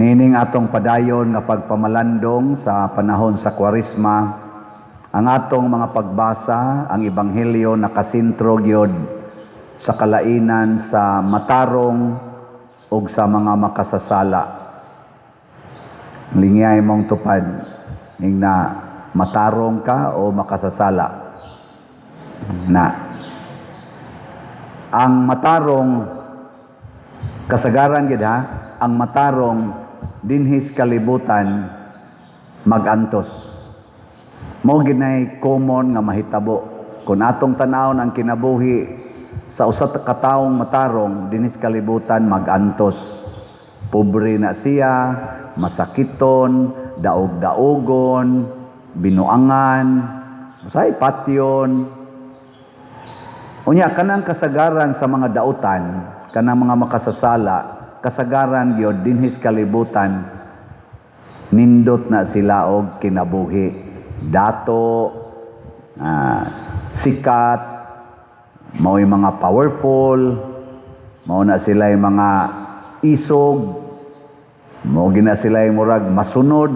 Niining atong padayon nga pagpamalandong sa panahon sa Kwaresma, ang atong mga pagbasa, ang Ebanghelyo nakasentro gyud sa kalainan sa matarong ug sa mga makasasala. Lingyay mong tupad ning na matarong ka o makasasala. Na ang matarong, kasagaran gid ha, ang matarong dinhis kalibutan magantos. Mao ginay common nga mahitabo. Kung atong tan-awon ang kinabuhi sa usa ka taong matarong dinhis kalibutan, magantos. Pobre na siya, masakiton, daog-daogon, binuangan, usay patyon. Unya kanang kasagaran sa mga dautan, kanang mga makasasala, kasagaran gyud dinhis kalibutan nindot na sila og kinabuhi. Dato, sikat, mao'y mga powerful, mao na sila yung mga isog, mao gina sila yung murag masunod,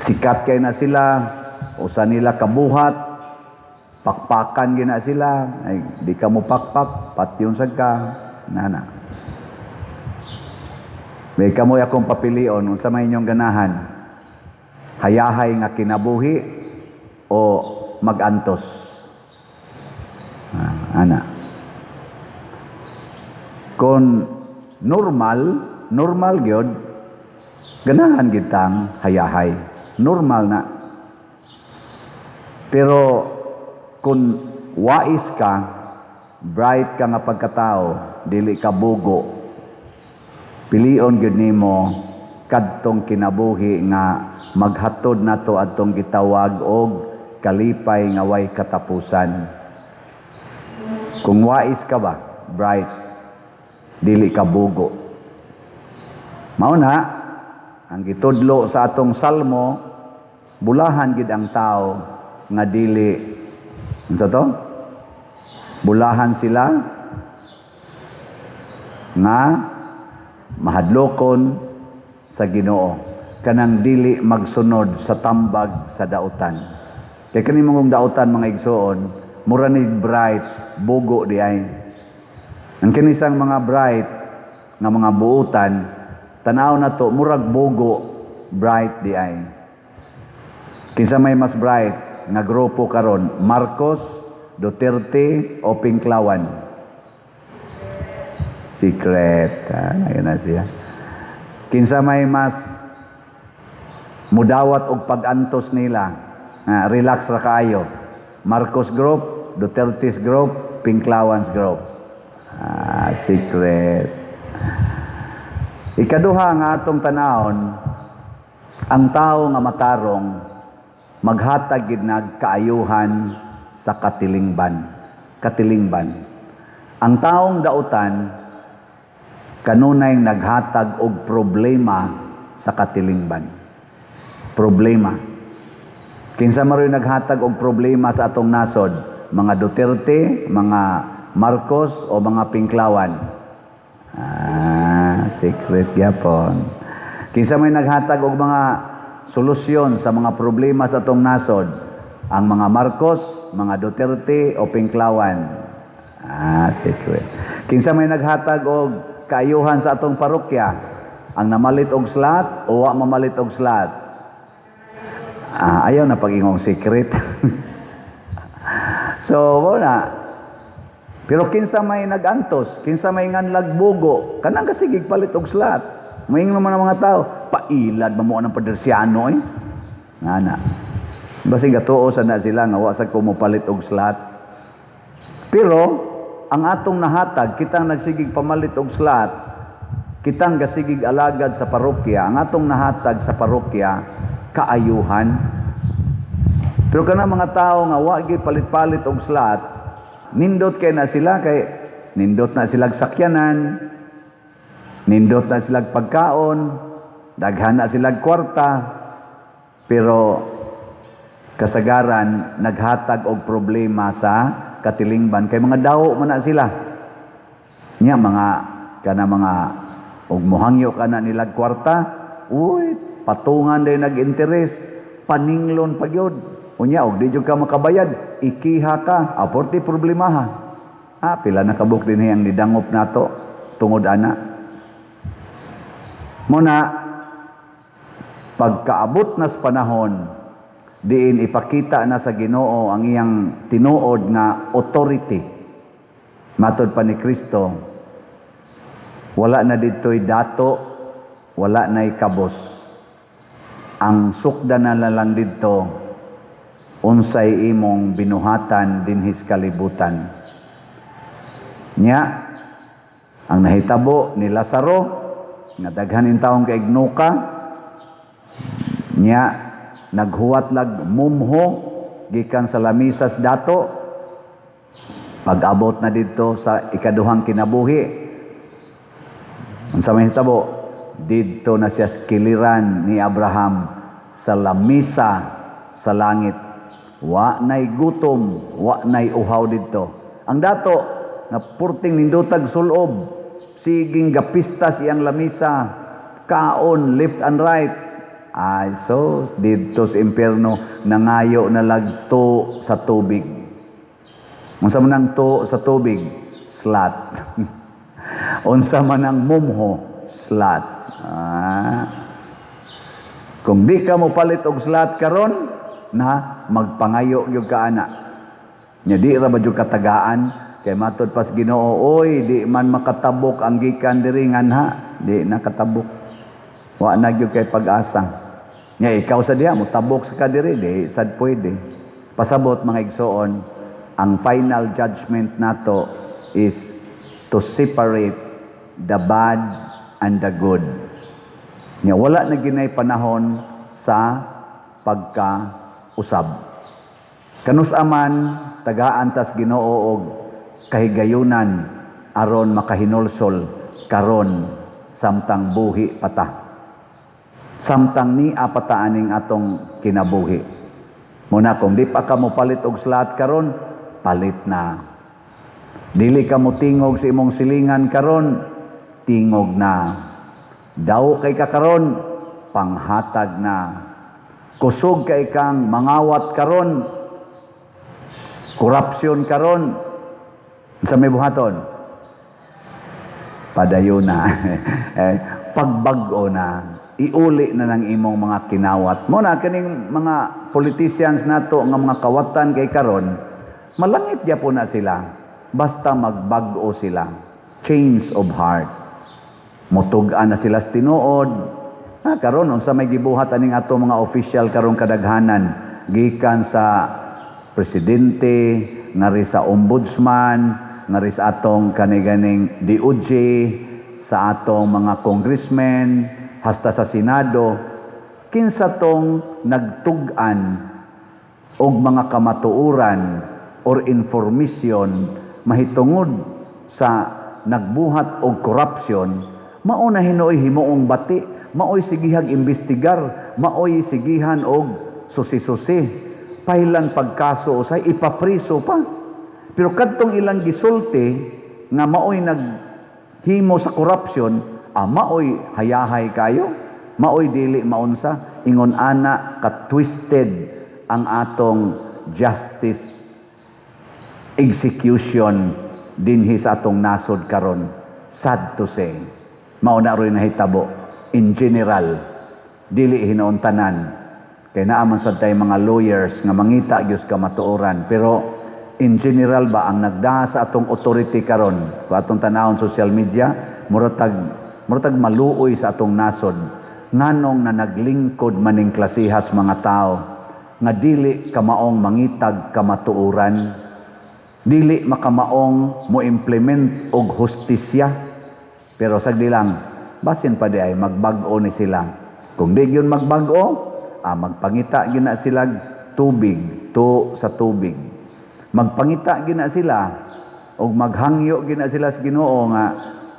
sikat kay na sila, usa nila kabuhat, pakpakan gina sila, ay di ka mo pakpak, patyon sad ka, nana. May kamoy akong papilion, unsa may inyong ganahan? Hayahay nga kinabuhi o magantos? Ana. Kung normal, normal gyud, ganahan gitang hayahay. Normal na. Pero kung wais ka, bright ka nga pagkatao, dili ka bugo, pilion gyud nimo kadtong kinabuhi nga maghatod nato adtong gitawag og kalipay nga way katapusan. Kung wais ka ba, bright, dili ka bugo. Mao na ang gitudlo sa atong salmo, bulahan gid ang tao nga dili, unsa to? Bulahan sila nga mahadlokon sa Ginoo, kanang dili magsunod sa tambag sa dautan. Kay kani mong dautan, mga igsoon, mura ni bright, bugo di ay. Ang kinisang mga bright nga mga buutan, tanaw na to murag bugo, bright di ay. Kinsa may mas bright nga grupo karon, Marcos, Duterte o Pinklawan? Secret. Ah, na siya. Kinsa may mas mudawat og pag-antos nila? Ah, relax ra kaayo. Marcos Group, Duterte's Group, Pinklawans Group. Ah, secret. Ikaduha nga atong tanawon, ang tao nga matarong maghatag gid nag kaayuhan sa katilingban. Katilingban. Ang taong dautan kanunay naghatag og problema sa katilingban. Problema. Kinsa man ro'y naghatag og problema sa atong nasod? Mga Duterte, mga Marcos o mga Pinklawan? Ah, secret gyapon. Kinsa may naghatag og mga solusyon sa mga problema sa atong nasod? Ang mga Marcos, mga Duterte o Pinklawan? Ah, secret. Kinsa may naghatag og kaayuhan sa atong parokya? Ang namalit og slot o wa mamalit og slot? Ah, ayaw na pag-ingong secret. So, wala. Pero kinsa may nagantos, kinsa may nganlag bugo, kanang kasigig palit og slot. Moingon naman ang mga tao, pailad man mo ang padersyano eh. Ngana. Basig gatuo sa na sila nga wa sa ko mopalit og slot. Pero ang atong nahatag, kitang nagsigig pamalit og slot, kitang gasigig alagad sa parokya, ang atong nahatag sa parokya, kaayuhan. Pero kana mga tao nga wa gyud palit-palit og slot, nindot kay na sila, kay nindot na silag sakyanan, nindot na silag pagkaon, daghan na silag kwarta, pero kasagaran naghatag og problema sa katilingban kay mga dawo man na sila. Nya mga kana mga Ug mohangyo ka na nilag kwarta, uy, patungan day nag-interest, paninglon pa gyud. Unya og di jud ka makabayad, ikiha ka, aporti problemaha. Ah, pila na kabuk din ang nidangop nato tungod ana. Muna pagkaabot na sa panahon diin ipakita na sa Ginoo ang iyang tinuod nga authority, matod pa ni Kristo, wala na dito'y dato, wala na'y kabos. Ang sukda na lang didto, unsay imong binuhatan dinhis kalibutan. Nya ang nahitabo ni Lazaro nga daghan intawong kaignuka nya, naghuwat lag mumho gikan sa lamisas dato. Pag-abot na didto sa ikaduhang kinabuhi, unsa may hitabo? Didto na siya sa kiliran ni Abraham sa lamisa sa langit. Wa nay gutom, wa nay uhaw didto. Ang dato na purting nindutag sulob, siging gapista siyang lamisa, kaon left and right. Ay, so didto sa impyerno nangayo na lagto sa tubig. Unsa man ang to sa tubig? Slut. Unsa man ang mumho? Slut. Ah. Kung di ka mo palit og slut karon, na magpangayo gyud ka ana. Nya di ra ba jud katagaan kay matod pas Ginoo, oy, di man makatabok ang gikan diri nganha, di na katabok. Wa na gyud kay pag-asa. Nya ikaw sa diha mo tabok sa kadiri, di sad pwede. Pasabot, mga igsoon, ang final judgment nato is to separate the bad and the good. Nya wala na ginay panahon sa pagkausab. Kanus aman tagaan tas Ginoo og kahigayunan aron makahinulsol karon samtang buhi pata. Samtang nia pata aning atong kinabuhi. Muna kung di pa ka mo palit og slut karon, palit na. Dili ka mo tingog sa imong silingan karon, tingog na. Daw kay ka karon, panghatag na. Kusog kay kang mangawat karon, korupsyon karon, sa may buhaton, padayon na. Eh, pagbag-o na, iuli na ng imong mga kinawat. Mo na kaning mga politicians nato nga mga kawatan kay karon, malangit gyapon na sila basta magbag-o sila. Change of heart. Mutug-an na sila sa tinuod. Ha, karon unsa may gibuhat aning ato mga official karon kadaghanan, gikan sa presidente, ngari sa ombudsman, ngari sa atong kaniganing DOJ, sa atong mga congressmen, hasta sa Senado, kinsa tong nagtug-an og mga kamatuoran or information mahitungod sa nagbuhat og corruption, mao na hinuoy himuong bati, maoy sigihag imbestigar, maoy sigihan og susi-susi, pailan pagkaso, usay ipapriso pa. Pero kadtong ilang gisulti nga maoy naghimo sa corruption, ah, maoy hayahay kayo, maoy dili maunsa. Ingon ana ka twisted ang atong justice execution dinhi sa atong nasod karon. Sad to say, mao na ro'y nahitabo in general, dili hinuon tanan kay naa man sad tay mga lawyers nga mangita gyud kamatuoran, pero in general ba, ang nagdaa sa atong authority karon, kung atong tanawon social media, muratag maluoy sa atong nasod nganong na naglingkod maning klasihas mga tao nga dili kamaong mangitag kamatuoran, dili makamaong mo implement og hustisya. Pero sagdi lang, basin pa di ay magbag-o ni sila. Kung di gyud magbag-o, ah, magpangita gyud na sila tubig, to sa tubig. Magpangita gyud na sila og maghangyo gyud na sila sa Ginoo nga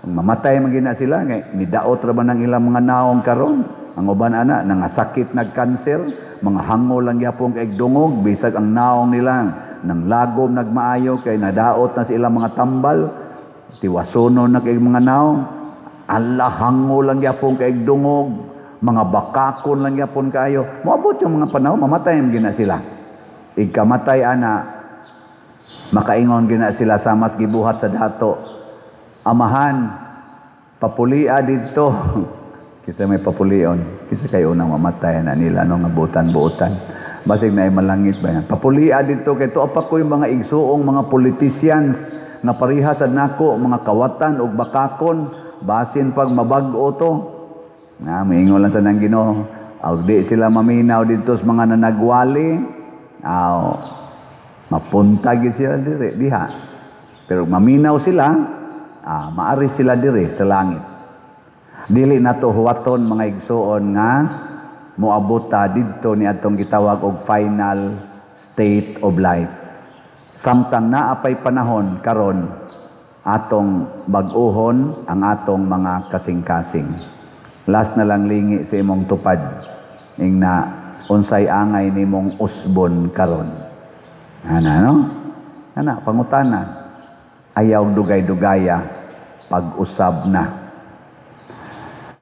mamatay man gyud na sila kay nidaot ra ba nang ilang mga naong karon. Ang uban ana nangasakit, nagkanser, mga hango lang gyapon kay dungog, bisag ang naong nila nang lagom nagmaayo kay nadaot na sa ilang mga tambal, tiwasono na kay mga naong. Allah, hango lang gyapon kay dungog, mga bakakon lang gyapon kayo. Moabot yung mga panahon, mamatay man gina sila. Igkamatay ana, makaingon gina sila sa mas gibuhat sa dato. "Amahan, papulia dito." Kisa may papulion, kisa kayo unang mamatay na nila no nga butan-buotan. Basig na ay malangit ba yan. "Papulia dito kay tuo pa ko'y mga igsuong mga politicians nga pareha sa nako, mga kawatan ug bakakon, basin pag mabag-o to." Na moingon lang sa nang Ginoo. Og di sila maminaw dito sa mga nanagwali. Aw, mapunta gid sila dire diha. Pero maminaw sila, maari sila dire sa langit. Dili nato huwaton, mga igsuon, nga moabot ta didto ni atong gitawag og final state of life. Samtang naa pay panahon karon, atong bag-uhon ang atong mga kasing-kasing. Last na lang, lingi sa imong tupad. Ing na unsay angay nimong usbon karon. Ana no? Ana pangutana. Ayaw dugay-dugaya, pag-usab na.